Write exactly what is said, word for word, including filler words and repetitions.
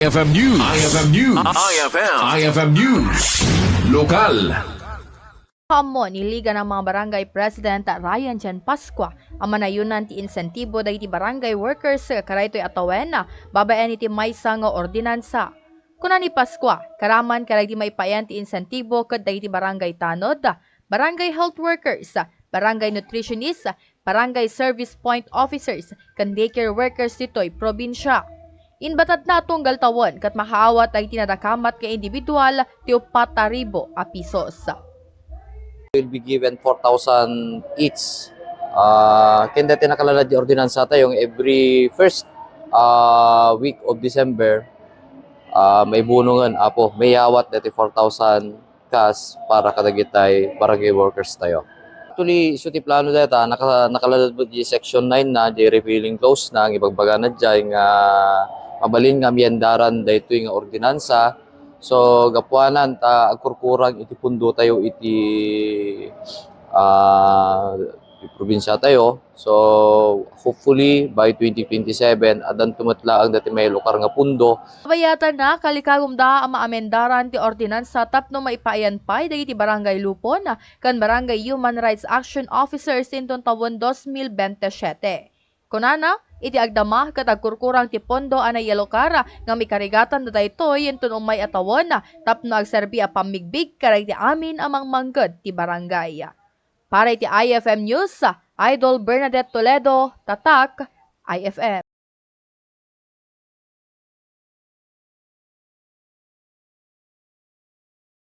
I F M News. I F M News. I F M. I F M News. Lokal. Kaammo ni Liga ng mga Barangay President Ryan Jan Pascua a manayunan ti insentibo dagiti barangay workers kadaytoy a tawen babaen iti maysa nga ordinansa. Kuna ni Pascua, karaman kadagiti maipayan ti insentibo ket dagiti barangay tanod, barangay health workers, barangay nutritionist, barangay service point officers, ken daycare workers ditoy probinsia. Inbatadna a tunggal tawen ket makaawat dagiti nadakamat nga individual ti uppat a ribu a pisos. Will be given four thousand each. Ah, ken dati nakalanad di ordinansa tayo nga every first ah, week of December, ah, maibunongen, apo, mayawat dati four thousand cash para kadagitay barangay workers tayo. Actually, isu ti plano data, naka, nakalanad mo di section nine na, di repealing clause na, ang ibagbaga na dyan nga mabalin nga miyandaran daytoy nga ordinansa. So, gapuanan ta agkurkurang iti pundo tayo iti ah, iti probinsya tayo. So, hopefully, by twenty twenty-seven, addanto met laeng dati mailukar nga pundo. Kabayatanna, kalikagumda a maamendaran ti ordinansa tapno maipayan pay dagiti barangay lupon ken barangay human rights action officers inton tawen dos mil bente siete. Kunana, iti agdama ket agkurkurang ti pondo a naiyalukar nga mikarigatan da daytoy inton ummay a tawen tapno agserbi a pammigbig kadagiti amin a mangmangged ti barangay. Para iti I F M News, Idol Bernadette Toledo, Tatak, I F M.